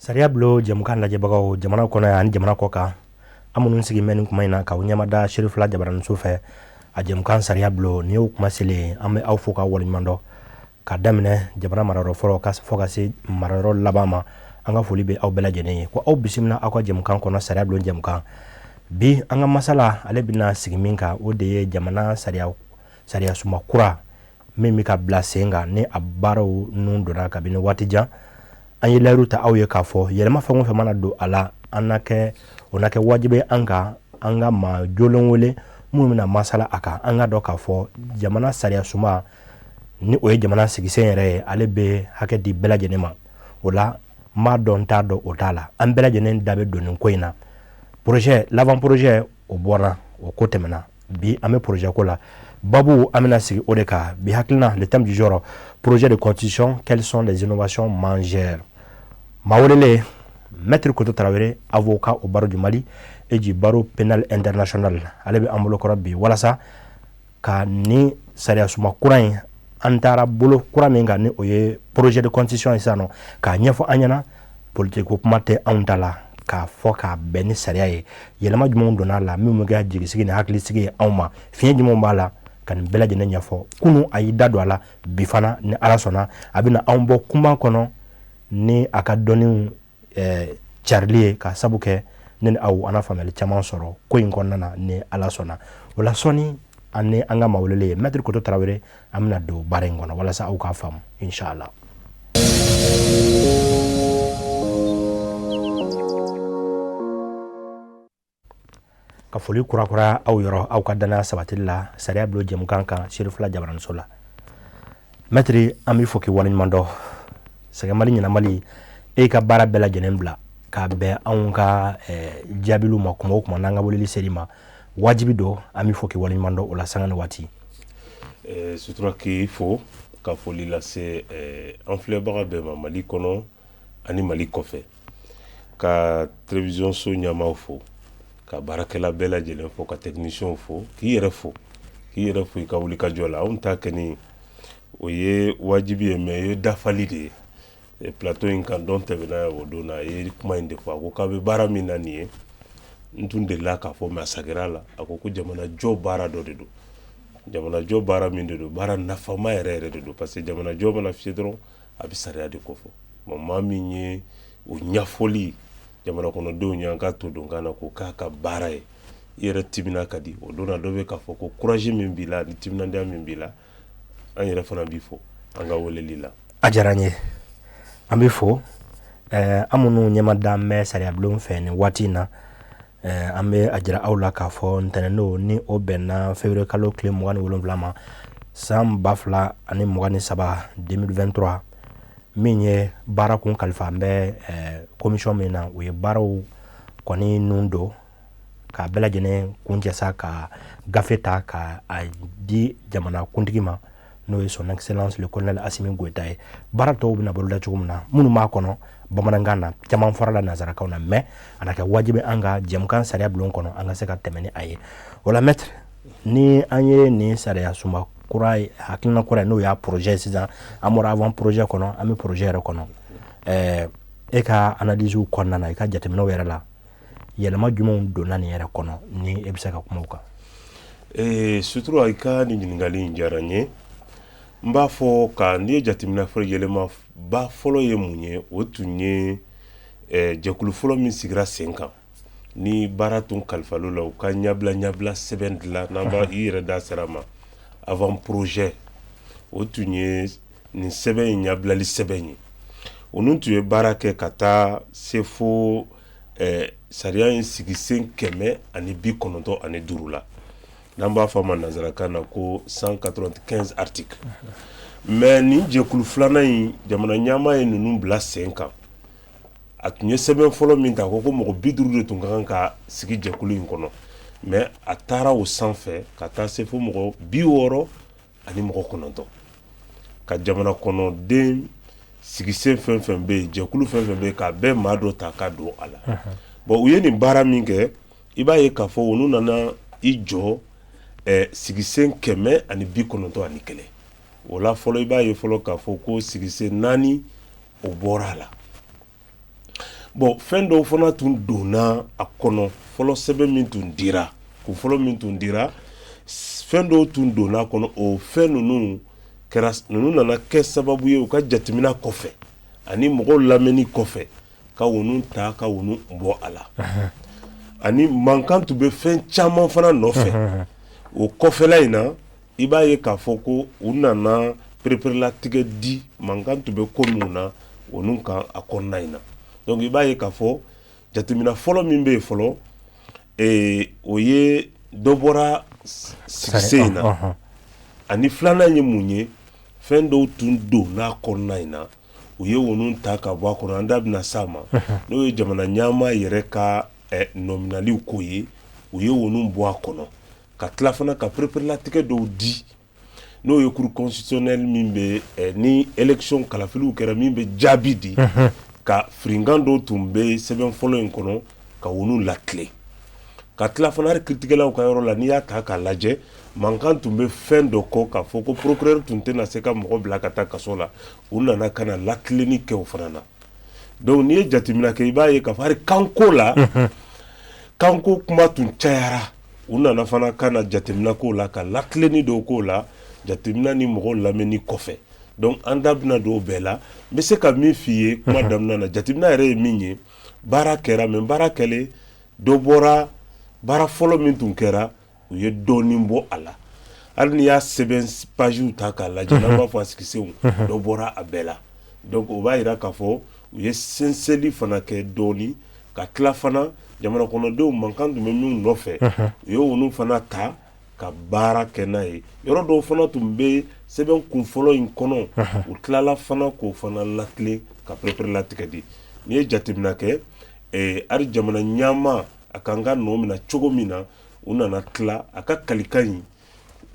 Sariya bulon jɛmukan lajɛbagaw jamana kɔnɔ yan ani jamana kɔ kan, an minnu sigi bɛ nin kuma in na k'aw ɲɛmada Serifila Jabaraninso fɛ, a jɛmukan sariya bulon nin y'o kuma selen. An bɛ aw fo ka waleɲuman dɔn ka daminɛ jamana marayɔrɔ fɔlɔ fo ka se marayɔrɔ laban ma. An ka foli bɛ aw bɛɛ lajɛlen ye ko aw bisimila aw ka jɛmukan kɔnɔ, sariya bulon jɛmukan. Bi an ka masala ale bɛna sigi min kan, o de ye jamana sariya suma kura min bɛ ka bila sen kan, ni a baaraw nun donna kabini waati jan. An ye layiru ta aw ye k'a fɔ yɛlɛma fɛn o fɛn mana don a la, an na kɛ o na kɛ wajibi an kan an ka maa jolen wele minnu bɛna masala a kan. An ka dɔn k'a fɔ jamana sariya suma, ni o ye jamana sigisen yɛrɛ ye, ale bɛ hakɛ di bɛɛ lajɛlen ma. O la, n b'a dɔn, n t'a dɔn, o t'a la, an bɛɛ lajɛlen da bɛ don nin ko in na. Projet, l'avant projet, o bɔra, o ko tɛmɛna. Bi an bɛ projet ko la, babu an bɛna sigi o de kan bi. Hakilina, le thème du jour: projet de constitution, quelles sont les innovations majeures? Maa welelen, maître Koto Tarawele, avocat au barreau du Mali et du barreau pénal international, ale bɛ an bolokɔrɔ bi walasa ka ni sariya suma kura in, an taara bolo kura min kan, ni o ye projet de constitution ye sisan nɔ, k'a ɲɛfɔ an ɲɛna. Politique ko kuma tɛ anw ta la, k'a fɔ k'a bɛn ni sariya ye, yɛlɛma jumɛnw donna a la min bɛ kɛ jigisigi ni hakilisigi ye anw ma, fiɲɛ jumɛnw b'a la, ka nin bɛɛ lajɛlen ɲɛfɔ. Kunun a y'i da don a la, bi fana, ni Ala sɔnna, a bɛna anw bɔ kuma kɔnɔ ni a ka dɔnniw carili ye, ka sabu kɛ ne ni aw an na faamuyali caman sɔrɔ ko in kɔnɔna na, ni Ala sɔnna. O la, sɔnni an ni an ka maa welelen ye, maître Koto Tarawele, an bɛna don baara in kɔnɔ walasa aw k'a faamu, inshallah. Ka foli kurakura aw yɔrɔ aw ka danaya sabatili la sariya bulon jɛmukan kan Serifila Jabaraninso la. Maître, an b'i fo k'i waleɲuman dɔn. Sɛgɛnmali ɲɛnamali, e ka baara bɛɛ lajɛlen bila k'a bɛn anw ka jaabiliw ma kuma o kuma n'an ka weleli ser'i ma, wajibi don. An b'i fo k'i waleɲuman dɔn o la sanga ni waati. Sutura, k'i fo ka foli lase an filɛbaga bɛɛ ma Mali kɔnɔ ani Mali kɔfɛ, ka télévision so ɲɛmaaw fo, ka baarakɛla bɛɛ lajɛlen fo, ka technicienw fo, k'i yɛrɛ fo, k'i yɛrɛ fo i ka wuli ka jɔ la. Anw ta kɛ ni o ye wajibi ye, mais o ye dafali de ye. Plateau in kan dɔn tɛmɛna o don na, a ye kuma in de fɔ. A ko k'a bɛ baara min na nin ye, n tun delila k'a fɔ, mais a sagira la. A ko ko jamana jɔ baara dɔ de don, jamana jɔ baara min de don, baara nafama yɛrɛ yɛrɛ de don, parce que jamana jɔ mana fiyɛ dɔrɔn, a bɛ sariya de kofɔ. Bon, maa min ye o ɲɛfɔli jamana kɔnɔdenw ye, an ka to don kan na k'o k'a ka baara ye, i yɛrɛ timina ka di. O don na, dɔ bɛ k'a fɔ ko courage min b'i la ni timinandiya min b'i la, an yɛrɛ fana b'i fo an ka weleli la. A diyara n ye, an bɛ fo. An minnu ɲɛma dan bɛ sariya bulon fɛ nin waati in na, an bɛ a jira aw la k'a fɔ ntɛnɛn ni o bɛnna février kalo tile 27 ma, san 2023, 2023, min ye baara kun kalifa an bɛ commission min na, u ye baaraw kɔni nun don k'a bɛɛ lajɛlen kuncɛ sa, ka gafe ta ka a di jamana kuntigi ma, n'o ye Son Excellence le colonel Assimi Goïta ye. Baara tɔw bɛna boloda cogo min na, minnu b'a kɔnɔ bamanankan na, caman fɔra la nanzarakanw na, mais a na kɛ wajibi an ka jɛmukan sariya bulon kɔnɔ, an ka se ka tɛmɛ ni a ye. O la, maître, ni an ye nin sariya sunba kura ye, hakilina kura ye, n'o y'a projet, sisan an bɔra avant projet kɔnɔ, an bɛ projet yɛrɛ kɔnɔ, e ka analyse kɔnɔna na, i ka jateminɛw yɛrɛ la, yɛlɛma jumɛnw donna nin yɛrɛ kɔnɔ ni e bɛ se ka kuma o kan? Sutura, i ka nin ɲininkali in diyara n ye. N b'a fɔ ka n'i ye jateminɛ fɔlɔ, yɛlɛma ba fɔlɔ ye mun ye? O tun ye jɛkulu fɔlɔ min sigira sen kan, ni baara tun kalifal'o la, u ka ɲabila ɲabila sɛbɛn dilan, n'an b'a i yɛrɛ da sera ma, avant projet, o tun ye nin sɛbɛn in ɲabilali sɛbɛn ye. Olu tun ye baara kɛ ka taa se fo sariya in sigisen 195 la, n'an b'a fɔ a ma nanzarakan na ko 195 articles. Mais nin jɛkulu filanan in, jamana ɲɛmaa ye ninnu bila sen kan. A tun ye sɛbɛn fɔlɔ min ta, ko mɔgɔ 50 de tun ka kan ka sigi jɛkulu in kɔnɔ, mais a taara o sanfɛ ka taa se fo mɔgɔ 69, ka jamana kɔnɔden sigisen fɛn fɛn bɛ yen, jɛkulu fɛn fɛn bɛ yen, k'a bɛɛ maa dɔ ta ka don a la. Bon, u ye nin baara min kɛ, i b'a ye k'a fɔ olu nana i jɔ sigisen 191. O la fɔlɔ, i b'a ye fɔlɔ k'a fɔ ko sigisen 4, o bɔra a la. Bon, fɛn dɔw fana tun donna a kɔnɔ fɔlɔ. Sɛbɛn min tun dira, kun fɔlɔ min tun dira, fɛn dɔw tun donna a kɔnɔ. O fɛn ninnu kɛra, ninnu nana kɛ sababu ye, u ka jateminɛ kɔfɛ ani mɔgɔw lamɛnni kɔfɛ, ka olu ta ka olu bɔ a la. Ani mankan tun bɛ fɛn caman fana nɔfɛ o kɔfɛla in na. I b'a ye k'a fɔ ko u nana pereperelatigɛ di mankan tun bɛ ko minnu na, olu kan a kɔnɔna in na. Donc i b'a ye k'a fɔ jateminɛ fɔlɔ min bɛ yen fɔlɔ, o ye dɔ bɔra sigisen in na. Ani filanan ye mun ye? Fɛn dɔw tun donna kɔnɔna in na, u ye olu ta ka bɔ a kɔnɔ. An da bɛna s'a ma, n'o ye jamana ɲɛmaa yɛrɛ ka nɔminɛliw ko ye. U ye olu bɔ a kɔnɔ, ka tila fana ka pereperelatigɛ dɔw di, n'o ye cour constitutionnelle min bɛ ni élection kalafiliw kɛra, min bɛ jaabi di, ka firikan dɔw tun bɛ sɛbɛn fɔlɔ in kɔnɔ, ka olu latilen. Ka tila fana, hali kiiritigɛlaw ka yɔrɔ la, n'i y'a ta k'a lajɛ, mankan tun bɛ fɛn dɔ kɔ k'a fɔ ko procureur tun tɛna se ka mɔgɔ bila ka taa kaso la. U nana ka na latilenni kɛ o fana na. Donc n'i ye jateminɛ kɛ, i b'a ye k'a fɔ hali kanko la, kanko kuma tun cayara. U nana fana ka na jateminɛ k'o la, ka latilenni dɔw k'o la, jateminɛ ni mɔgɔw lamɛnni kɔfɛ. Donc an da bɛna don o bɛɛ la. N bɛ se ka min f'i ye kuma daminɛ na, jateminɛ yɛrɛ ye min ye, baara kɛra, mais baara kɛlen, dɔ bɔra baara fɔlɔ min tun kɛra, u ye dɔɔnin bɔ a la. Hali n'i y'a sɛbɛn pagew ta k'a lajɛ, n'an b'a fɔ a sigisenw, dɔ bɔra a bɛɛ la. Donc o b'a jira k'a fɔ u ye senseli fana kɛ dɔɔnin. Ka tila fana, jamana kɔnɔdenw mankan tun bɛ minnu nɔfɛ, u ye olu fana ta ka baara kɛ n'a ye. Yɔrɔ dɔw fana tun bɛ sɛbɛn kun fɔlɔ in kɔnɔ, u tilala fana k'o fana latilen, ka pereperelatigɛ di. N'i ye jateminɛ kɛ, hali jamana ɲɛmaa a kan ka nɔ minɛ cogo min na, u nana tila a ka kalikan in,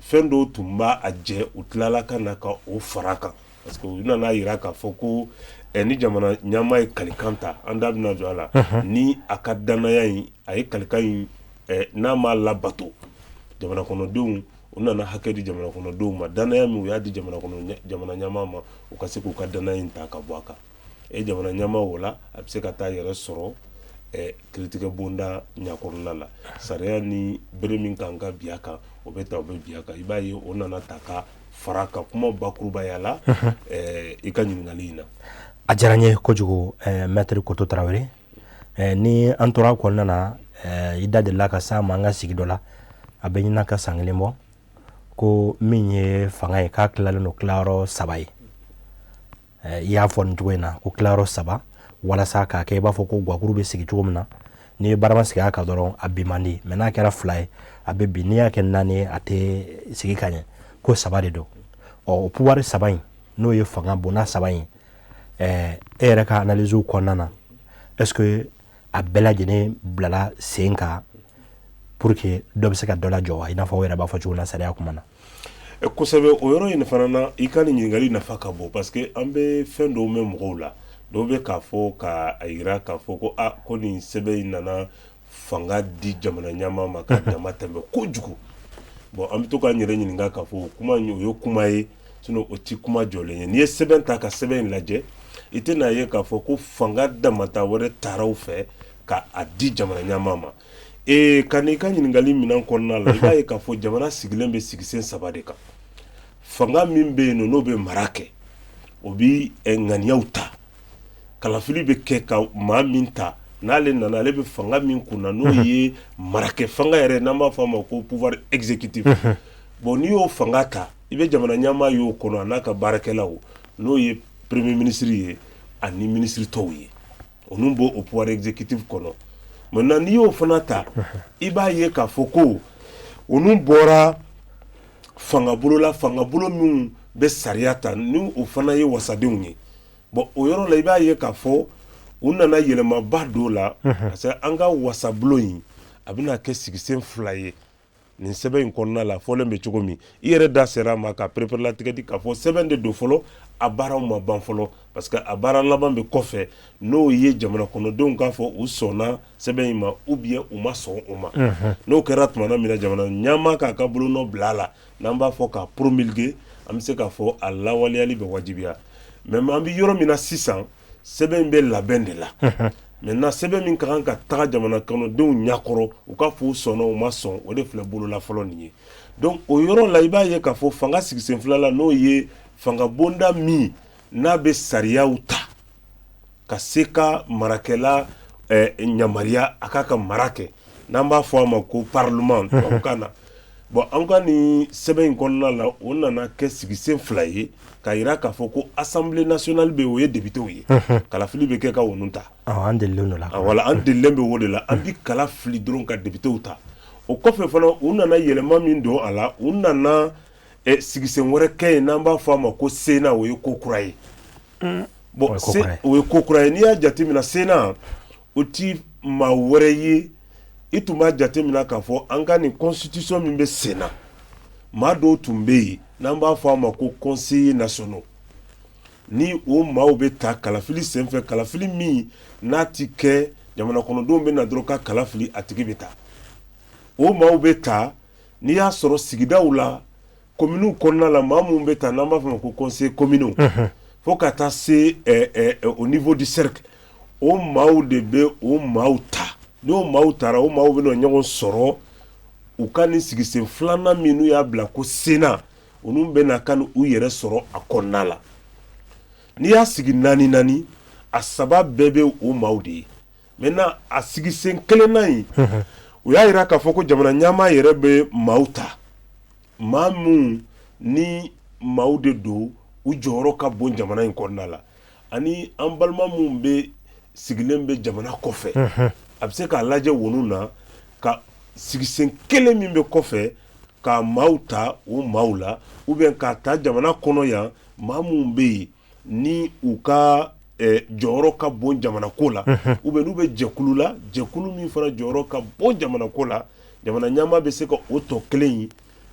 fɛn dɔw tun b'a a jɛ, u tilala ka na ka o fara kan, parce que u nana jira k'a fɔ ko ni jamana ɲɛmaa ye kalikan ta, an da bɛna don a la, ni a ka danaya in, a ye kalikan in, n'a m'a labato, jamana kɔnɔdenw, u nana hakɛ di jamana kɔnɔdenw ma. Danaya min u y'a di jamana ɲɛmaa ma, u ka se k'u ka danaya in ta ka bɔ a kan. E jamana ɲɛmaa o la, a bɛ se ka taa yɛrɛ sɔrɔ kiiritigɛ bonda ɲakɔrɔla la. Sariya ni bere min kan ka bin a kan, o bɛ ta, o bɛ bin a kan. I b'a ye o nana ta ka fara ka kuma bakurubaya la i ka ɲininkali in na. A diyara n ye kojugu, maître Koto Tarawele. Ni an tora kɔnɔna na, i da delila ka s'a ma an ka sigi dɔ la, a bɛ ɲinan ka san kelen bɔ, ko min ye fanga ye, k'a tilalen don tilayɔrɔ saba ye. I y'a fɔ nin cogo in na ko tilayɔrɔ saba, walasa k'a kɛ i b'a fɔ ko guwakuru bɛ sigi cogo min na. N'i ye barama sigi a kan dɔrɔn, a bin man di, mais n'a kɛra fila ye, a bɛ bin. N'i y'a kɛ naani ye, a tɛ sigi ka ɲɛ. Ko saba de don. Ɔ, o pouvoir saba in, n'o ye fanga bonda saba in, e yɛrɛ ka analyse kɔnɔna na, est-ce que a bɛɛ lajɛlen bilala sen kan pour que dɔ bɛ se ka dɔ lajɔ wa, i n'a fɔ aw yɛrɛ b'a fɔ cogo min na sariya kuma na? Kosɛbɛ. O yɔrɔ in fana na, i ka nin ɲininkali nafa ka bon, parce que an bɛ fɛn dɔw mɛn mɔgɔw la. Dɔw bɛ k'a fɔ, k'a jira k'a fɔ ko aa, ko nin sɛbɛn in nana fanga di jamana ɲɛmaa ma ka dama tɛmɛ kojugu. Bon, an bɛ to k'an yɛrɛ ɲininka k'a fɔ o kuma in, o ye kuma ye, sinon o ti kuma jɔlen ye. N'i ye sɛbɛn ta ka sɛbɛn in lajɛ, i tɛna ye k'a fɔ ko fanga damata wɛrɛ taara u fɛ ka a di jamana ɲɛmaa ma. Ee, ka n'i ka ɲininkali minɛn kɔnɔna la, i b'a ye k'a fɔ jamana sigilen bɛ sigisen saba de kan. Fanga min bɛ yen nɔ, n'o bɛ mara kɛ, o bɛ ŋaniyaw ta, kalafili bɛ kɛ ka maa min ta, n'ale nana, ale bɛ fanga min kunna, n'o ye marakɛ fanga yɛrɛ, n'an b'a fɔ a ma ko pouvoir exécutif. Bon, n'i y'o fanga ta, i bɛ jamana ɲɛmaa y'o kɔnɔ, a n'a ka baarakɛlaw, n'o ye premier ministre ye ani ministre tɔw ye, olu b'o o pouvoir exécutif kɔnɔ. Maintenant, n'i y'o fana ta, i b'a ye k'a fɔ ko olu bɔra fanga bolo la, fanga bolo minnu bɛ sariya ta, ni o fana ye wasadenw ye. Bon, o yɔrɔ la, i b'a ye k'a fɔ u nana yɛlɛmaba don la, parce que an ka wasabulon in, a bɛna kɛ sigisen fila ye nin sɛbɛn in kɔnɔna la. Fɔlen bɛ cogo min, i yɛrɛ da sera a ma ka pereperelatigɛ di k'a fɔ sɛbɛn de don fɔlɔ, a baaraw ma ban fɔlɔ, parce que a baara laban bɛ kɔfɛ, n'o ye jamana kɔnɔdenw k'a fɔ u sɔnna sɛbɛn in ma ou bien u ma sɔn o ma. N'o kɛra tuma min na, jamana ɲɛmaa k'a ka bolonɔ bila a la, n'an b'a fɔ k'a promulguer, an bɛ se k'a fɔ a lawaleyali bɛ wajibiya. Mais an bɛ yɔrɔ min na sisan, sɛbɛn in bɛ labɛn de la. Maintenant sɛbɛn min ka kan ka taga jamana kɔnɔdenw ɲɛkɔrɔ, u ka fɔ u sɔnna, u ma sɔn, o de filɛ bolola fɔlɔ nin ye. Donc o yɔrɔ la, i b'a ye k'a fɔ fanga sigisen fila la, n'o ye fanga bonda min n'a bɛ sariyaw ta ka se ka marakɛla yamaruya a k'a ka mara kɛ, n'an b'a fɔ a ma ko parlement tubabukan na. Bon, an ka nin sɛbɛn in kɔnɔna la, o nana kɛ sigisen fila ye k'a jira k'a fɔ ko assemblée nationale bɛ yen, o ye députéw ye, kalafili bɛ kɛ ka olu ta. An delilen don la. Voilà, an delilen bɛ o de la, an bɛ kala fili dɔrɔn ka députéw ta. O kɔfɛ fana, u nana yɛlɛma min don a la, u nana sigisen wɛrɛ kɛ yen n'an b'a fɔ a ma ko Sénat. O ye ko kura ye. Bon, o ye ko kura ye. N'i y'a jateminɛ, Sénat o ti maa wɛrɛ ye. I tun b'a jateminɛ k'a fɔ an ka nin constitution min bɛ sen na, maa dɔw tun bɛ yen n'an b'a fɔ a ma ko conseillers nationaux, ni o maaw bɛ ta kalafili senfɛ, kalafili min n'a ti kɛ jamana kɔnɔdenw bɛ na dɔrɔn ka kala fili, a tigi bɛ ta. O maaw bɛ ta, n'i y'a sɔrɔ sigidaw la, kominiw kɔnɔna la, maa minnu bɛ ta n'an b'a fɔ ma ko conseillers communaux, fo ka taa se au niveau du cercle, o maaw de bɛ o maaw ta. N'o maaw taara, o maaw bɛna ɲɔgɔn sɔrɔ u ka nin sigisen filanan min n'u y'a bila ko Sénat, olu bɛna ka u yɛrɛ sɔrɔ a kɔnɔna la. N'i y'a sigi naani naani, a saba bɛɛ bɛ o maaw de ye. Maintenant, a sigisen kelenna in, u y'a jira k'a fɔ ko jamana ɲɛmaa yɛrɛ bɛ maaw ta, maa minnu ni maaw de don, u jɔyɔrɔ ka bon jamana in kɔnɔna la, ani an balima minnu bɛ sigilen bɛ jamana kɔfɛ. A bɛ se k'a lajɛ wonu na ka sigisen kelen min bɛ kɔfɛ ka maaw ta o maaw la, ou bien k'a ta jamana kɔnɔ yan, maa minnu bɛ yen ni u ka jɔyɔrɔ ka bon jamana ko la, ou bien n'u bɛ jɛkulu la, jɛkulu min fana jɔyɔrɔ ka bon jamana ko la. Jamana ɲɛmaa bɛ se ka o tɔ kelen in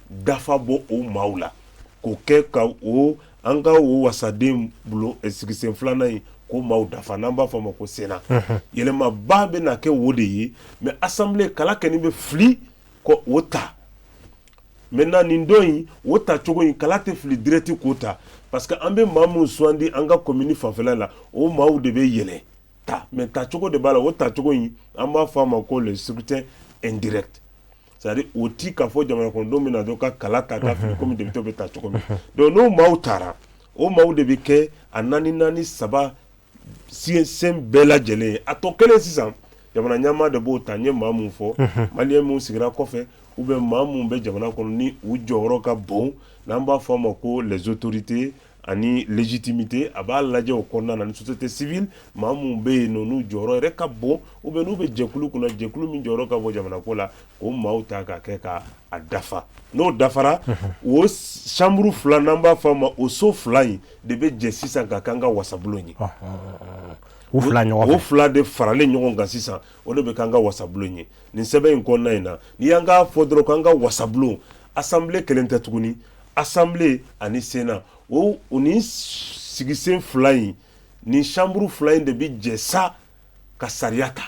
dafa bɔ o maaw la k'o kɛ ka o an ka o wasaden bulon sigisen filanan in k'o maaw dafa, n'an b'a fɔ a ma ko Sénat. Yɛlɛmaba bɛ na kɛ o de ye. Mais assemblée, kala kɛni bɛ fili ko o ta. Maintenant, nin don in, o ta cogo in, kala tɛ fili direct k'o ta, parce que an bɛ maa minnu sugandi an ka commune fanfɛla la, o maaw de bɛ yɛlɛ ta. Mais tacogo de b'a la. O tacogo in, an b'a fɔ a ma ko le scrutin indirect, c'est à dire o ti k'a fɔ jamana kɔnɔdenw bɛna dɔn ka kala ta ka fili komi député bɛ ta cogo min. Donc n'o maaw taara, o maaw de bɛ kɛ a naani naani saba sen bɛɛ lajɛlen ye. A tɔ kelen sisan, jamana ɲɛmaa de b'o ta. N ye maa mun fɔ, malien minnu sigira kɔfɛ, ou bien maa minnu bɛ jamana kɔnɔ ni u jɔyɔrɔ ka bon, n'an b'a fɔ a ma ko les autorités ani légitimité, a b'a lajɛ o kɔnɔna na ni société civile, maa minnu bɛ yen nɔ n'u jɔyɔrɔ yɛrɛ ka bon, ou bien n'u bɛ jɛkulu kunna, jɛkulu min jɔyɔrɔ ka bon jamana ko la, k'o maaw ta ka kɛ ka a dafa. N'o dafara, o chambre fila, n'an b'a fɔ a ma o so fila in de bɛ jɛ sisan ka kɛ an ka wasabulon ye. U fila ɲɔgɔn O fila de faralen ɲɔgɔn kan sisan, o de bɛ k'an ka wasabulon ye. Nin sɛbɛn in kɔnɔna in na, n'i y'an k'a fɔ dɔrɔn k'an ka wasabulon, assemblée kelen tɛ tuguni, assemblée ani Sénat, o ni sigisen fila in, nin chambre fila in de bɛ jɛ sa ka sariya ta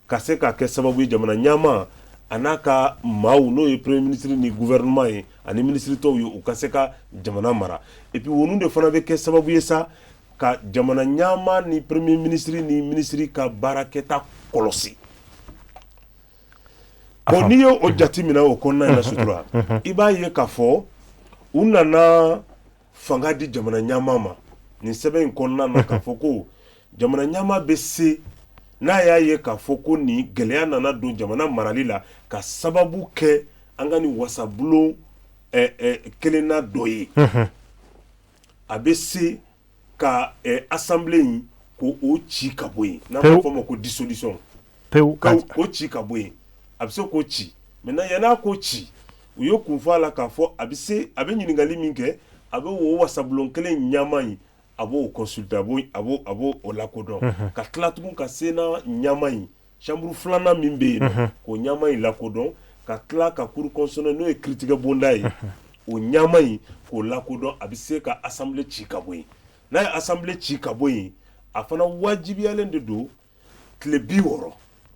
ka se ka kɛ sababu ye jamana ɲɛmaa a n'a ka maaw, n'o ye premier ministre ni gouvernement ye ani ministre tɔw ye, u ka se ka jamana mara. Et puis olu de fana bɛ kɛ sababu ye sa ka jamana ɲɛmaa ni premier ministre ni ministre ka baarakɛta kɔlɔsi. Bon, n'i ye o jate minɛ o kɔnɔna in na, sutura, i b'a ye k'a fɔ u nana fanga di jamana ɲɛmaa ma nin sɛbɛn in kɔnɔna na, k'a fɔ ko jamana ɲɛmaa bɛ se, n'a y'a ye k'a fɔ ko nin gɛlɛya nana don jamana marali la ka sababu kɛ an ka nin wasabulon kelenna dɔ ye, a bɛ se ka assemblée in ko o ci ka bɔ yen, n'an b'a fɔ o ma ko dissolution. Pewu. K'o ci ka bɔ yen, a bɛ se k'o ci. Maintenant, yann'a k'o ci, u ye kun fɔ a la k'a fɔ a bɛ se, a bɛ ɲininkali min kɛ, a bɛ o wasabulon kelen ɲɛmaa in, a b'o consulter, a b'o o lakodɔn, ka tila tugun ka Sénat ɲɛmaa in, chambre filanan min bɛ yen, k'o ɲɛmaa in lakodɔn, ka tila ka cour constitutionnelle, n'o ye kiiritigɛ bonda ye, o ɲɛmaa in k'o lakodɔn. A bɛ se ka assemblée ci ka bɔ yen. N'a ye assemblée ci ka bɔ yen, a fana wajibiyalen de don tile 60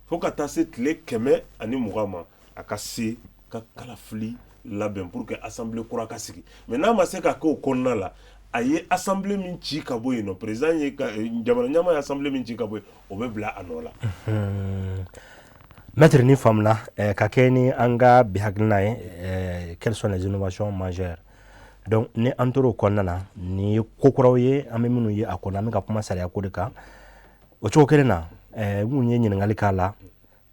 fo ka taa se tile 120 ma, a ka se ka kalafili labɛn pour que assemblée kura ka sigi. Mais n'a ma se ka kɛ o kɔnɔna la, A ye assemblée min ci ka bɔ yen nɔ, président ye jamana ɲɛmaa ye assemblée min ci ka bɔ yen, o bɛ bila a nɔ la. Maître, ni faamuna ka kɛ ni an ka bi hakilina ye, quelles sont les innovations majeures? Donc ni an tor'o kɔnɔna na, nin ye ko kuraw ye an bɛ minnu ye a kɔnɔ. An bɛ ka kuma sariya ko de kan. O cogo kelen na, n kun ye ɲininkali k'a la,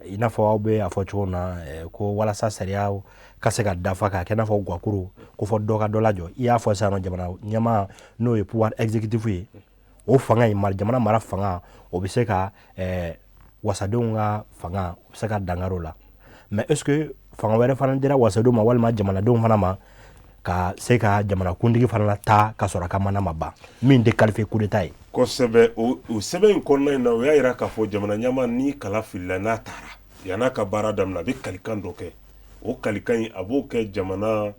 i n'a fɔ aw bɛ a fɔ cogo min na ko walasa sariya ka se ka dafa k'a kɛ i n'a fɔ guwakuru ko fɔ dɔ ka dɔ lajɔ. I y'a fɔ sisan nɔ, jamana ɲɛmaa, n'o ye pouvoir exécutif ye, o fanga in, jamana mara fanga, o bɛ se ka wasadenw ka fanga, o bɛ se ka dankari o la. Mais est ce que fanga wɛrɛ fana dira wasadenw ma walima jamanadenw fana ma ka se ka jamanakuntigi fana ta ka sɔrɔ a ka mandat ma ban, min tɛ qualifié coup d'état ye? Kosɛbɛ. O sɛbɛn in kɔnɔna in na, o y'a jira k'a fɔ jamana ɲɛmaa, ni kala filila, n'a taara, yann'a ka baara daminɛ, a bɛ kalikan dɔ kɛ. O kalikan in, a b'o kɛ jamana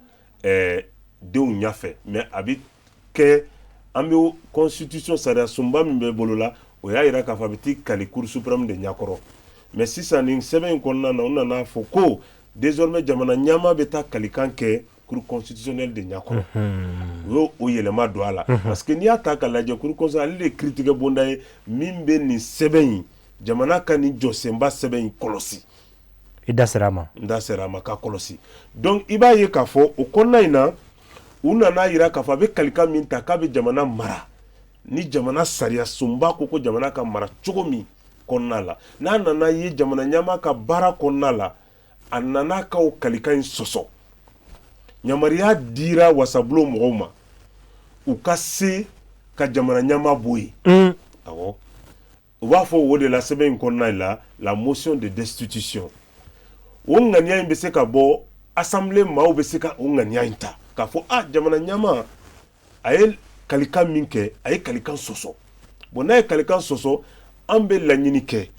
denw ɲɛfɛ, mais a bɛ kɛ, an bɛ constitution, sariya sunba min bɛ bolo la, o y'a jira k'a fɔ a bɛ t'i kali Cour suprême de ɲɛkɔrɔ. Mais sisan, nin sɛbɛn in kɔnɔna na, u nana fɔ ko désormais jamana ɲɛmaa bɛ taa kalikan kɛ Cour constitutionnelle de ɲɛkɔrɔ. U y'o o yɛlɛma don a la, parce que n'i y'a ta ka lajɛ, Cour constitutionnelle, ale de ye kiiritigɛ bonda ye min bɛ nin sɛbɛn in, jamana ka nin jɔsenba sɛbɛn in kɔlɔsi. I da sera a ma. N da sera a ma, ka kɔlɔsi. Donc i b'a ye k'a fɔ o kɔnɔna in na, u nana jira k'a fɔ a bɛ kalikan min ta k'a bɛ jamana mara ni jamana sariya sunba ko ko jamana ka mara cogo min kɔnɔna la, n'a nana ye jamana ɲɛmaa ka baara kɔnɔna la, a nana ka o kalikan in sɔsɔ, yamaruya dira wasabulon mɔgɔw ma u ka se ka jamana ɲɛmaa bɔ yen. Awɔ, u b'a fɔ o de la sɛbɛn in kɔnɔna la, la motion de destitution. O ŋaniya in bɛ se ka bɔ assemblée maaw bɛ se ka o ŋaniya in ta k'a fɔ a jamana ɲɛmaa, a ye kalikan min kɛ, a ye kalikan sɔsɔ. Bon, n'a ye kalikan sɔsɔ, an bɛ laɲini kɛ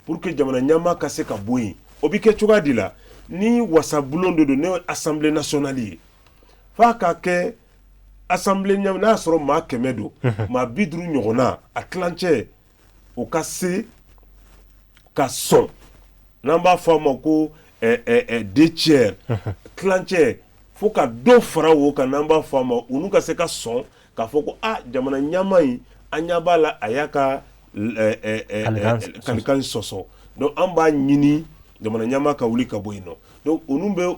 pour que jamana ɲɛmaa ka se ka bɔ yen. O bɛ kɛ cogoya di la? Ni wasabulon de don, n'o ye Assemblée nationale ye, f'a ka kɛ assemblée ɲɛ, n'a y'a sɔrɔ maa 100 don, maa 50 ɲɔgɔnna, a tilancɛ, o ka se ka sɔn, n'an b'a fɔ a ma ko deux tiers, tilancɛ, fo ka dɔ fara o kan, n'an b'a fɔ a ma, olu ka se ka sɔn k'a fɔ ko aa, jamana ɲɛmaa in, an ɲɛ b'a la, a y'a ka kalikan sɔsɔ, donc an b'a ɲini jamana ɲɛmaa ka wuli ka bɔ yen nɔ. Donc olu bɛ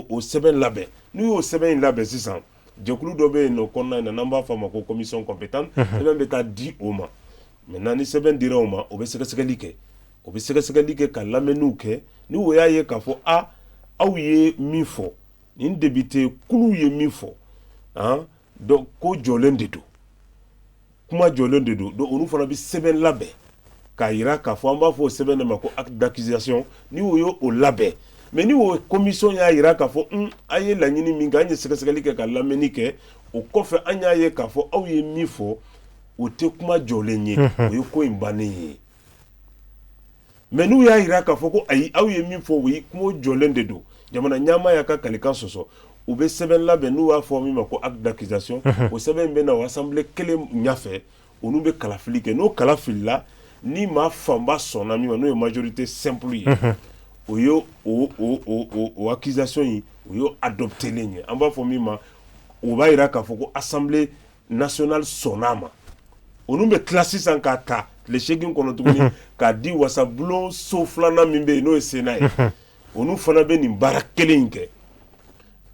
o sɛbɛn labɛn. N'u y'o sɛbɛn in labɛn sisan, jɛkulu dɔ bɛ yen nɔ kɔnɔna in na, n'an b'a fɔ a ma ko commission compétente, sɛbɛn bɛ taa di o ma. Maintenant, ni sɛbɛn dira o ma, o bɛ sɛgɛsɛgɛli kɛ, o bɛ sɛgɛsɛgɛli kɛ ka lamɛnniw kɛ. Ni o y'a ye k'a fɔ a aw ye min fɔ, nin député kulu ye min fɔ, han, donc ko jɔlen de don, kuma jɔlen de don, donc olu fana bɛ sɛbɛn labɛn k'a jira k'a fɔ, an b'a fɔ o sɛbɛn de ma ko acte d'accusation. Ni o ye o labɛn, mais ni o commission y'a jira k'a fɔ an ye laɲini min kɛ, an ye sɛgɛsɛgɛli kɛ ka lamɛnni kɛ, o kɔfɛ an y'a ye k'a fɔ aw ye min fɔ, o tɛ kuma jɔlen ye, o ye ko in bannen ye. Mais n'u y'a jira k'a fɔ ko ayi, aw ye min fɔ, o ye kuma jɔlen de don, jamana ɲɛmaa y'a ka kalikan sɔsɔ, u bɛ sɛbɛn labɛn n'u b'a fɔ min ma ko acte d'accusation. O sɛbɛn in bɛ na o assemblée kelen ɲɛfɛ, olu bɛ kalafili kɛ. N'o kala filila, ni maa fanba sɔnna min ma, n'o ye majorité simple ye, o ye o accusation in, o y'o adopté len ye. An b'a fɔ min ma, o b'a jira k'a fɔ ko Assemblée nationale sɔnna a ma. Olu bɛ tila sisan k'a ta tile 8 kɔnɔ tuguni k'a di wasabulon so filanan min bɛ yen, n'o ye Sénat ye. Olu fana bɛ nin baara kelen in kɛ.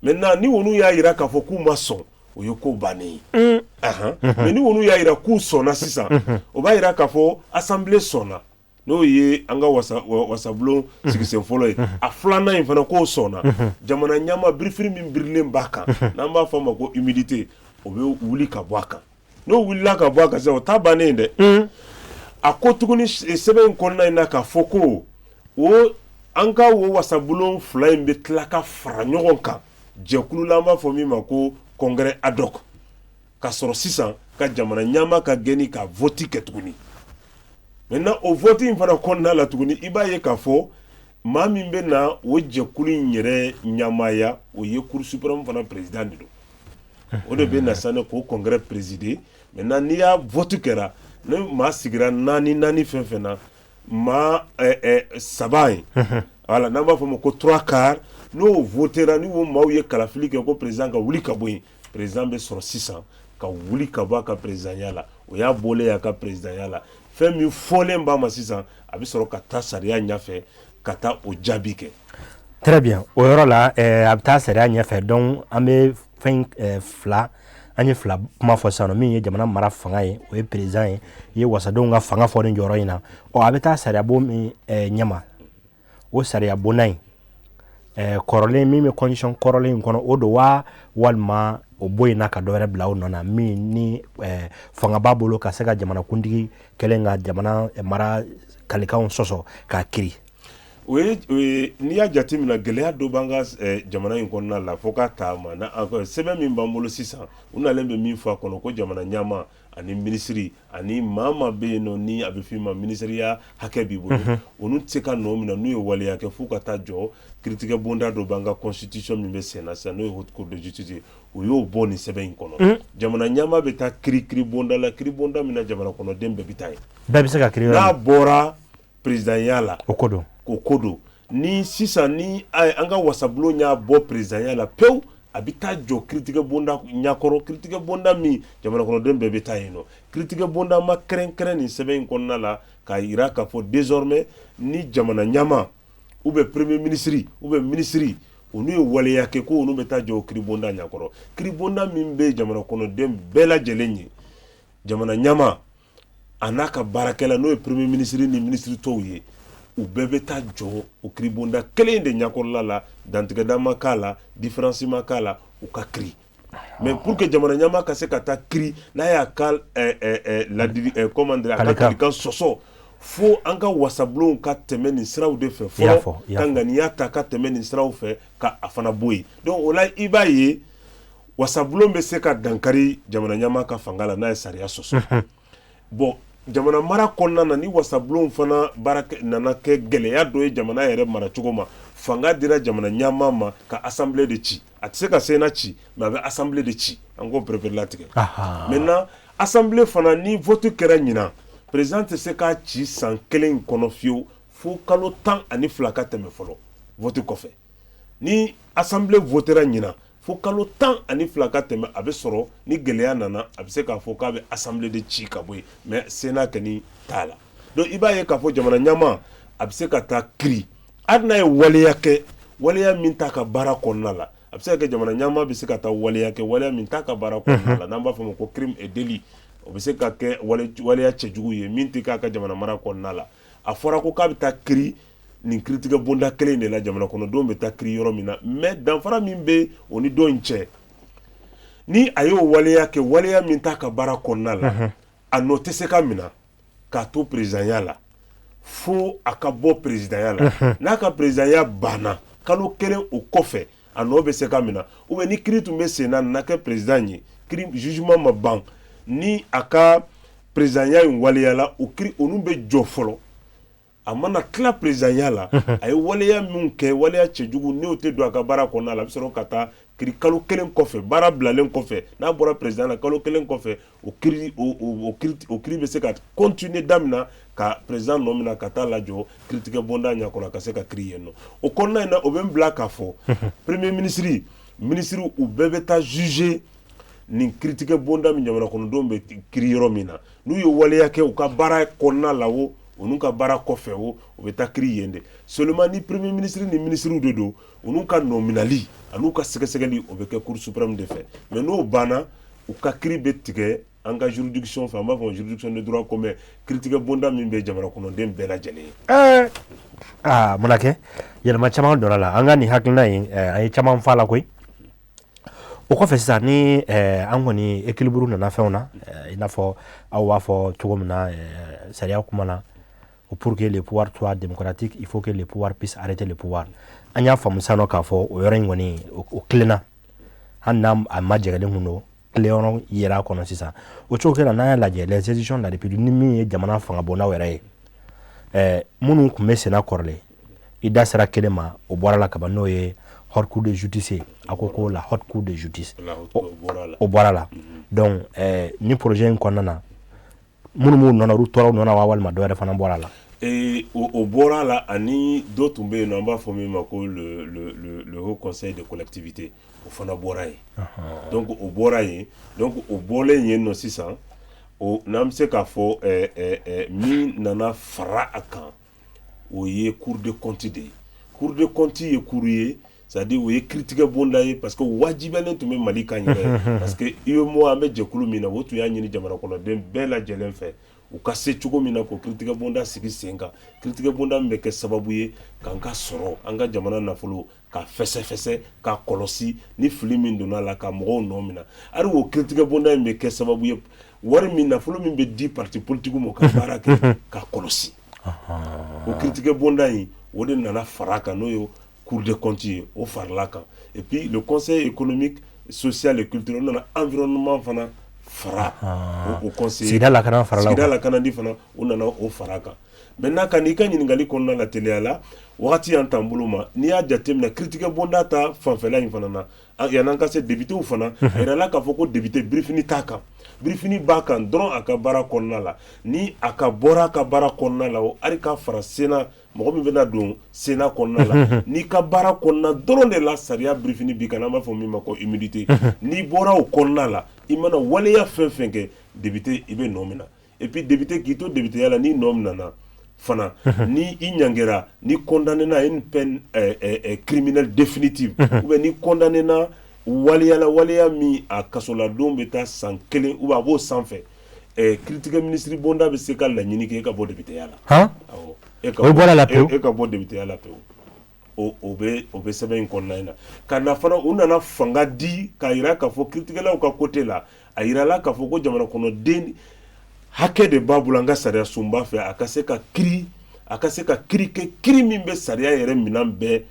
Maintenant, ni olu y'a jira k'a fɔ k'u ma sɔn, o ye ko bannen ye. Mais ni olu y'a jira k'u sɔnna sisan, o b'a jira k'a fɔ assemblée sɔnna, n'o ye an ka wasabulon sigisen fɔlɔ ye, a filanan in fana k'o sɔnna, jamana ɲɛmaa birifini min birilen b'a kan, n'an b'a fɔ a ma ko immunité, o bɛ wuli ka bɔ a kan. N'o wulila ka bɔ a kan sisan, o ta bannen dɛ. A ko tuguni sɛbɛn in kɔnɔna in na k'a fɔ ko o an ka o wasabulon fila in bɛ tila ka fara ɲɔgɔn kan jɛkulu la, an b'a fɔ min ma ko congrès ad hoc, ka sɔrɔ sisan ka jamana ɲɛmaa ka gɛnni ka vote kɛ tuguni. Maintenant, o vote in fana kɔnɔna la tuguni, i b'a ye k'a fɔ maa min bɛ na o jɛkulu in yɛrɛ ɲɛmaaya, o ye Cour suprême fana président de don. O de bɛ na sisan k'o congrès présider. Maintenant, n'i y'a vote kɛra, ni maa sigira naani naani fɛn fɛn na, maa saba ye, voilà, n'an b'a fɔ o ma ko trois quarts, n'o votera, ni o maaw ye kalafili kɛ ko président ka wuli ka bɔ yen, président bɛ sɔrɔ sisan ka wuli ka bɔ a ka présidentya la. O y'a bɔlen a ka présidentya la, fɛn min fɔlen b'a ma sisan, a bɛ sɔrɔ ka taa sariya ɲɛfɛ ka taa o jaabi kɛ. Très bien. O yɔrɔ la, a bɛ taa sariya ɲɛfɛ. Donc an bɛ fɛn fila, an ye fila kuma fɔ sisan, min ye jamana mara fanga ye, o ye président ye. I ye wasadenw ka fanga fɔ nin jɔyɔrɔ in na. Ɔ, a bɛ taa sariya bon min ɲɛma, o sariya bonda in kɔrɔlen min bɛ constitution kɔrɔlen in kɔnɔ, o don wa, walima o bɔ yen na ka dɔ wɛrɛ bila o nɔ na, min ni fanga b'a bolo ka se ka jamanakuntigi kɛlen ka jamana mara kalikanw sɔsɔ k'a kiri? O ye, n'i y'a jateminɛ, gɛlɛya dɔ b'an ka jamana in kɔnɔna la fo k'a ta ma. Sɛbɛn min b'an bolo sisan, u nalen bɛ min fɔ a kɔnɔ, ko jamana ɲɛmaa ani minisiri ani maa maa bɛ yen nɔ, ni a bɛ f'i ma minisiriya hakɛ b'i bolo, olu tɛ se ka nɔ minɛ n'u ye waleya kɛ f'u ka taa jɔ kiiritigɛ bonda dɔ b'an ka constitution min bɛ sen na sisan, n'o ye Haute Cour de justice ye. U y'o bɔ nin sɛbɛn in kɔnɔ. Jamana ɲɛmaa bɛ taa kiiri bonda la, kiiri bonda min na jamana kɔnɔden bɛɛ bɛ taa yen. Bɛɛ bɛ se ka kiiri. N'a bɔra présidentya la, o ko don. O ko don. Ni sisan ni an ka wasabulon y'a bɔ présidentya la pewu, a bɛ taa jɔ kiiritigɛ bonda ɲakɔrɔ, kiiritigɛ bonda min jamana kɔnɔden bɛɛ bɛ taa yen nɔ. Kiiritigɛ bonda ma kɛrɛnkɛrɛn nin sɛbɛn in kɔnɔna la k'a jira k'a fɔ désormais ni jamana ɲɛmaa ou bien premier ministre ou bien ministre, olu ye waleya kɛ, ko olu bɛ taa jɔ kiiri bonda ɲakɔrɔ, kiiri bonda min bɛ jamana kɔnɔden bɛɛ lajɛlen ye. Jamana ɲɛmaa a n'a ka baarakɛla, n'o ye premier ministre ni ministre tɔw ye, u bɛɛ bɛ taa jɔ o kiiribonda kelen de ɲakɔrɔla la. Dantigɛda ma k'a la, différence ma k'a la, u ka kiri. Mais pour que jamana ɲɛmaa ka se ka taa kiri n'a y'a ka ladili, comment dire, a ka kalikan sɔsɔ, fo an ka wasabulonw ka tɛmɛ nin siraw de fɛ fɔlɔ, ka ŋaniya ta ka tɛmɛ nin siraw fɛ ka a fana bɔ yen. Donc o la, i b'a ye wasabulon bɛ se ka dankari jamana ɲɛmaa ka fanga la n'a ye sariya sɔsɔ. Bon, jamana mara kɔnɔna na, ni wasabulon fana baara nana kɛ gɛlɛya dɔ ye jamana yɛrɛ maracogo ma, fanga dira jamana ɲɛmaa ma ka assemblée de ci. A tɛ se ka Sénat ci, mais a bɛ assemblée de ci. An k'o pereperelatigɛ. Maintenant, assemblée fana, ni vote kɛra ɲinan, président tɛ se k'a ci san kelen in kɔnɔ fiyewu, fo kalo 12 ka tɛmɛ fɔlɔ vote kɔfɛ. Ni assemblée votera ɲinan, fo kalo 12 ka tɛmɛ, a bɛ sɔrɔ ni gɛlɛya nana, a bɛ se k'a fɔ k'a bɛ assemblée de ci ka bɔ yen, mais Sénat kɔni t'a la. Donc i b'a ye k'a fɔ jamana ɲɛmaa a bɛ se ka taa kiri hali n'a ye waleya kɛ, waleya min t'a ka baara kɔnɔna la. A bɛ se ka kɛ jamana ɲɛmaa bɛ se ka taa waleya kɛ, waleya min t'a ka baara kɔnɔna la, n'an b'a fɔ o ma ko crime et délit. O bɛ se ka kɛ waleya cɛjugu ye min tɛ k'a ka jamana mara kɔnɔna la. A fɔra ko k'a bɛ taa kiri nin kiiritigɛ bonda kelen de la, jamana kɔnɔdenw bɛ taa kiri yɔrɔ min na. Mais danfara min bɛ o ni dɔ in cɛ, ni a y'o waleya kɛ, waleya min t'a ka baara kɔnɔna la, a nɔ tɛ se ka minɛ k'a to présidentya la fo a ka bɔ présidentya la. N'a ka présidentya banna, kalo kelen o kɔfɛ, a nɔ bɛ se ka minɛ. Ou bien ni kiiri tun bɛ sen na, na kɛ président ye, kiiri jugement ma ban, ni a ka présidentya in waleyala, o kiiri olu bɛ jɔ fɔlɔ. A mana tila présidentya la, a ye waleya min kɛ, waleya cɛjugu, n'o tɛ don a ka baara kɔnɔna la, a bɛ sɔrɔ ka taa kiiri kalo kelen kɔfɛ, baara bilalen kɔfɛ. N'a bɔra président la kalo kelen kɔfɛ, o kiiri bɛ se ka continuer daminɛ ka président nɔ minɛ ka taa lajɔ kiiritigɛ bonda ɲɛkɔrɔ ka se ka kiiri yen nɔ. O kɔnɔna in na, o bɛ n bila k'a fɔ premier ministre, ministre, u bɛɛ bɛ taa juger nin kiiritigɛ bonda min jamana kɔnɔdenw bɛ kiiri yɔrɔ min na. N'u ye waleya kɛ u ka baara kɔnɔna la, o n'u ka baara kɔfɛ, o u bɛ taa kiiri yen de. Seulement ni premier ministre ni ministre de don, u ka nɔminɛli an'u ka sɛgɛsɛgɛli, o bɛ kɛ Cour suprême de fɛ. Mais n'o banna, u ka kiiri bɛ tigɛ an ka juridiction fɛ, an b'a fɔ juridiction de droit commun, kiiritigɛ bonda min bɛ jamana kɔnɔden bɛɛ lajɛlen ye. Aa, mun kɛ, yɛlɛma caman donna la. An ka nin hakilina in, a ye caman fɔ a la koyi. O kɔfɛ sisan, ni an kɔni équilibre nana fɛnw na, i n'a fɔ aw b'a fɔ cogo min na sariya kuma na, pour que le pouvoir soit démocratique, il faut que le pouvoir puisse arrêter le pouvoir. An y'a faamu sisan nɔ k'a fɔ o yɔrɔ in kɔni, o tilenna, hali n'a a ma jɛgɛlen kun don, tileyɔrɔ yera a kɔnɔ sisan. O cogo kelen na, n'an y'a lajɛ les institutions de la République, ni min ye jamana fanga bondaw yɛrɛ ye, minnu tun bɛ senna kɔrɔlen, i da sera kelen ma, o bɔra la kaban, n'o ye Haute Cour de justice ye. A ko ko la Haute Cour de justice, o bɔra la. Donc ni projet in kɔnɔna na, minnu b'u nɔ na, olu tɔɔrɔ nɔ na wa, walima dɔ wɛrɛ fana bɔra la? O bɔra a la, ani dɔ tun bɛ yen nɔ, an b'a fɔ min ma ko le haut conseil de collectivité, o fana bɔra yen. Donc o bɔra yen. Donc o bɔlen yen nɔ sisan, o n'an bɛ se k'a fɔ, min nana fara a kan, o ye cour de compte de ye. Cour de compte ye cour ye, c'est à dire o ye kiiritigɛ bonda ye, parce que wajibiyalen tun bɛ Mali kan yɛrɛ, parce que UEMOA, an bɛ jɛkulu min na, o tun y'a ɲini jamana kɔnɔden bɛɛ lajɛlen fɛ, u ka se cogo min na k'o kiiritigɛ bonda sigi sen kan, kiiritigɛ bonda min bɛ kɛ sababu ye k'an ka sɔrɔ, an ka jamana nafolo, ka fɛsɛfɛsɛ, ka kɔlɔsi, ni fili min donna a la, ka mɔgɔw nɔ minɛ. Hali o kiiritigɛ bonda in bɛ kɛ sababu ye, wari min, nafolo min bɛ di parti politique ma ka baara kɛ, ka kɔlɔsi. O kiiritigɛ bonda in, o de nana fara a kan, n'o ye cour des comptes ye, o farala kan. Et puis le conseil économique, social et culturel nana, environnement fana fara o conseil. Sigida lakana farala. Sigida lakanali fana, o nana o fara kan. Maintenant, ka n'i ka ɲininkali kɔnɔna la teliya la, wagati y'an t'an bolo ma, n'i y'a jateminɛ, kiiritigɛ bonda ta fanfɛla in fana na, yan'an ka se députéw fana, a yirala k'a fɔ ko député, birifini t'a kan. Birifini b'a kan dɔrɔn a ka baara kɔnɔna la. Ni a ka bɔra a ka baara kɔnɔna la, o hali ka fara Sénat, mɔgɔ min bɛna don Sénat kɔnɔna la, n'i ka baara kɔnɔna dɔrɔn de la, sariya birifini b'i kan, n'an b'a fɔ min ma ko immunité. N'i bɔra o kɔnɔna la, i mana waleya fɛn fɛn kɛ, député, i bɛ nɔ minɛ. Et puis député, k'i to députéya la, n'i nɔ minɛna fana, ni i ɲangera, ni condamné na une peine criminelle définitive, ou bien ni condamné na waleya la, waleya min a kasoladon bɛ taa san 1 ou bien a b'o sanfɛ, kiiritigɛ minisiri bonda bɛ se ka laɲini kɛ e ka bɔ députéya la. Awɔ, o bɔra la pewu. E ka bɔ députéya la pewu, o bɛ sɛbɛn in kɔnɔna in na. Ka na fana, u nana fanga di k'a yira k'a fɔ kiiritigɛlaw ka côté la, a yirala k'a fɔ ko jamana kɔnɔden hakɛ de b'a bolo an ka sariya sunba fɛ, a ka se ka kiiri, a ka se ka kiiri kɛ, kiiri min bɛ sariya yɛrɛ minɛn bɛɛ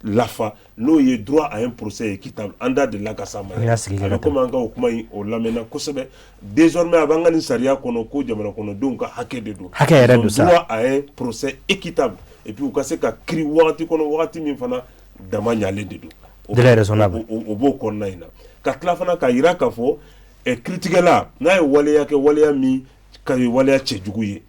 lafa, n'o ye droit à un procès équitable. An da delila ka s'a ma, a bɛ komi an ka o kuma in, o lamɛnna kosɛbɛ. Désormais, a b'an ka nin sariya kɔnɔ ko jamana kɔnɔdenw ka hakɛ de don. Hakɛ yɛrɛ don sa. Droit à un procès équitable, et puis u ka se ka kiiri wagati kɔnɔ, wagati min fana dama ɲalen de don. Délai raisonnable. O b'o kɔnɔna in na. Ka tila fana k'a yira k'a fɔ kiiritigɛla, n'a ye waleya kɛ, waleya min ka ye waleya cɛjugu ye,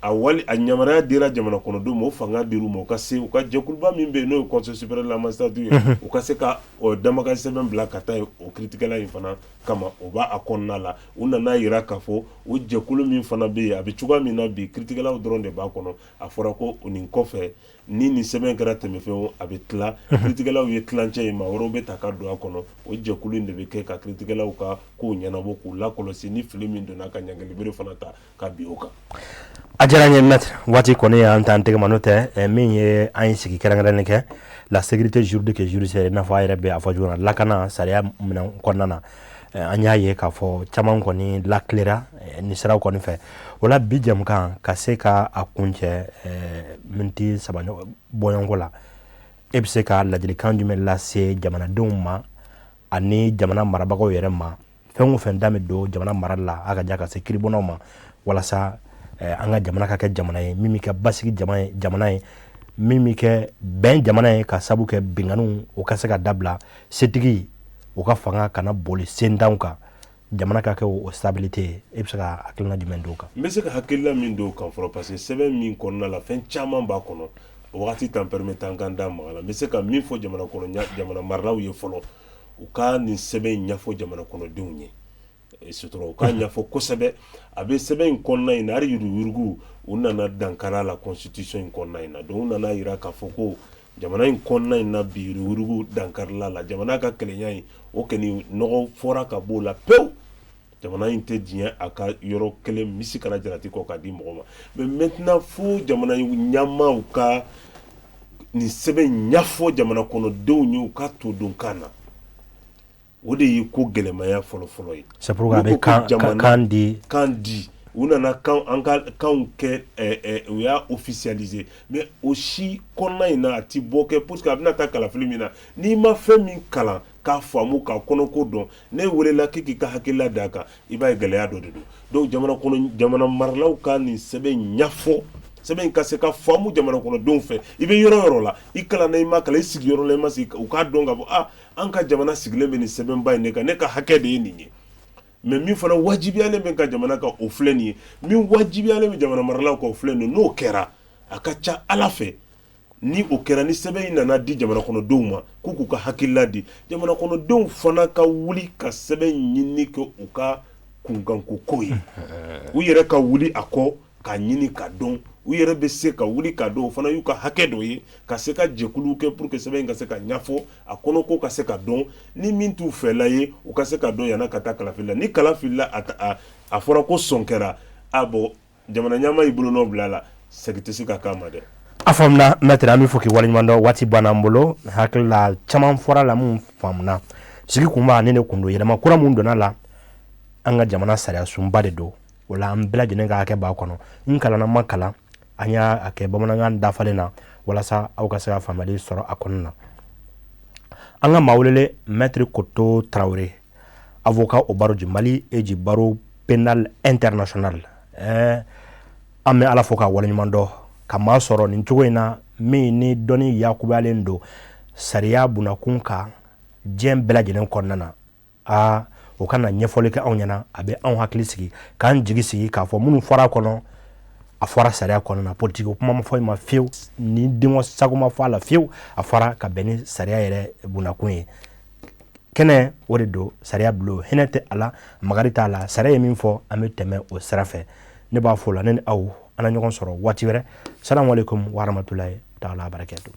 a wali a yamaruya dira jamana kɔnɔdenw ma, o fanga dir'u ma, u ka se u ka jɛkuluba min bɛ yen, n'o ye conseil supérieur de la magistrature ye, u ka se ka damakan sɛbɛn bila ka taa yen o kiiritigɛla in fana kama. O b'a a kɔnɔna la. U nana yira k'a fɔ o jɛkulu min fana bɛ yen, a bɛ cogoya min na bi, kiiritigɛlaw dɔrɔn de b'a kɔnɔ. A fɔra ko nin kɔfɛ, ni nin sɛbɛn kɛra tɛmɛfɛn, a bɛ tila kiiritigɛlaw ye tilancɛ ye, maa wɛrɛw bɛ ta ka don a kɔnɔ. O jɛkulu in de bɛ kɛ ka kiiritigɛlaw ka kow ɲɛnabɔ, k'u lakɔlɔsi, ni fili min donna, ka ɲangilibere fana ta ka bin o kan. A diyara n ye, maître. Waati kɔni y'an t'an tɛgɛ ma, n'o tɛ min ye an ye sigi kɛrɛnkɛrɛnnen kɛ la sécurité juridique et judiciaire, i n'a fɔ a yɛrɛ bɛ a fɔ cogo min na, lakana sariya minɛn kɔnɔna na, an y'a ye k'a fɔ caman kɔni lakilera ni siraw kɔni fɛ. O la bi jɛmukan ka se ka a kuncɛ miniti 3 bɔɲɔgɔnko la, e bɛ se ka ladilikan jumɛn lase jamanadenw ma ani jamana marabagaw yɛrɛ ma, fɛn o fɛn da bɛ don jamana marali la, a ka ja ka se kiiribonnaw ma, walasa an ka jamana ka kɛ jamana ye min bɛ kɛ basigi jamana ye, min bɛ kɛ bɛn jamana ye, ka sabu kɛ binkanniw o ka se ka dabila, setigi o ka fanga kana boli sentanw kan, jamana ka kɛ o stabilité ye? E bɛ se ka hakilina jumɛn d'o kan? N bɛ se ka hakilina min d'o kan fɔlɔ, parce que sɛbɛn min kɔnɔna la, fɛn caman b'a kɔnɔ, wagati t'an permettre an k'an da maga la. N bɛ se ka min fɔ jamana kɔnɔ, jamana maralaw ye fɔlɔ, u ka nin sɛbɛn in ɲɛfɔ jamana kɔnɔdenw ye sutura, u k'a ɲɛfɔ kosɛbɛ. A bɛ sɛbɛn in kɔnɔna in na, hali yuruguyurugu, u nana dankari a la constitution in kɔnɔna in na. Donc u nana yira k'a fɔ ko jamana in kɔnɔna in na bi, yuruguyurugu dankarila la, jamana ka kelenya in, o kɔni nɔgɔ fɔra ka b'o la pewu. Jamana in tɛ diɲɛ a ka yɔrɔ kelen misi kana jalati kɔ k'a di mɔgɔ ma. Mais maintenant, fo jamana ɲɛmaaw ka nin sɛbɛn ɲɛfɔ jamana kɔnɔdenw ye, u ka to don kan na. O de ye ko gɛlɛmaya fɔlɔ-fɔlɔ ye. C'est pourquoi a bɛ kan di. Kan di, u nana kan, an ka kanw kɛ, u y'a officialiser. Mais o si kɔnɔna in na, a ti bɔ kɛ, parce que a bɛna taa kalafili min na, n'i ma fɛn min kalan k'a faamu, k'a kɔnɔko dɔn, ne welela k'i k'i ka hakilila d'a kan, i b'a ye gɛlɛya dɔ de don. Donc jamana kɔnɔ, jamana maralaw ka nin sɛbɛn ɲɛfɔ, sɛbɛn in ka se ka faamu jamana kɔnɔdenw fɛ. I bɛ yɔrɔ yɔrɔ la, i kalanna, i ma kalan, i sigiyɔrɔ la, i ma sigi, u k'a dɔn k'a fɔ an ka jamana sigilen bɛ nin sɛbɛnba in de kan, ne ka hakɛ de ye nin ye. Mais min fana wajibiyalen bɛ ka jamana kan, o filɛ nin ye. Min wajibiyalen bɛ jamana maralaw kan, o filɛ nin ye. N'o kɛra, a ka ca Ala fɛ, ni o kɛra, ni sɛbɛn in nana di jamana kɔnɔdenw ma k'u k'u ka hakilila di, jamana kɔnɔdenw fana ka wuli ka sɛbɛn ɲini kɛ u ka kunkanko ko ye. U yɛrɛ ka wuli a kɔ k'a ɲini ka dɔn. U yɛrɛ bɛ se ka wuli ka dɔn, o fana y'u ka hakɛ dɔ ye, ka se ka jɛkulu kɛ pour que sɛbɛn in ka se ka ɲɛfɔ, a kɔnɔ ko ka se ka dɔn. Ni min t'u fɛla ye, u ka se ka dɔn yanni ka taa kalafili la. Ni kalafili la, a fɔra ko sɔn kɛra, a bon, jamana ɲɛmaa y'i bolonɔ bila a la, segin tɛ se ka k'a ma dɛ. A faamuna, maître, an b'i fo k'i waleɲuman dɔn. Waati banna an bolo. Hakili la, caman fɔra la mun faamuna. Sigi kunba ne de kun don. Yɛlɛma kura mun donna la an ka jamana sariya sunba de don. O la, an bɛɛ lajɛlen ka hakɛ b'a kɔnɔ. N kalanna, ma kalan, an y'a kɛ bamanankan dafalen na walasa aw ka se ka faamuyali sɔrɔ a kɔnɔna na. An ka maa welele, maître Koto Tarawele, avocat au barreau du Mali et du barreau pénal international. An bɛ Ala fo k'a waleɲuman dɔn ka maa sɔrɔ nin cogo in na, min ni dɔnni yakubayalen don sariya bunakun kan diɲɛ bɛɛ lajɛlen kɔnɔna na. Aa, o ka na ɲɛfɔli kɛ anw ɲɛna, a bɛ anw hakili sigi, k'an jigi sigi k'a fɔ minnu fɔra a kɔnɔ, a fɔra sariya kɔnɔna na. Politiki kuma ma fɔ i ma fiyewu, ni denko sago ma fɔ a la fiyewu. A fɔra ka bɛn ni sariya yɛrɛ bunakun ye. Kɛnɛ o de don, sariya bulon, hinɛ tɛ a la, magari t'a la. Sariya ye min fɔ, an bɛ tɛmɛ o sira fɛ. Ne b'a fɔ la, ne ni aw, an na ɲɔgɔn sɔrɔ waati wɛrɛ. Salamu aleykum wa rahmatulahi taala barakatu.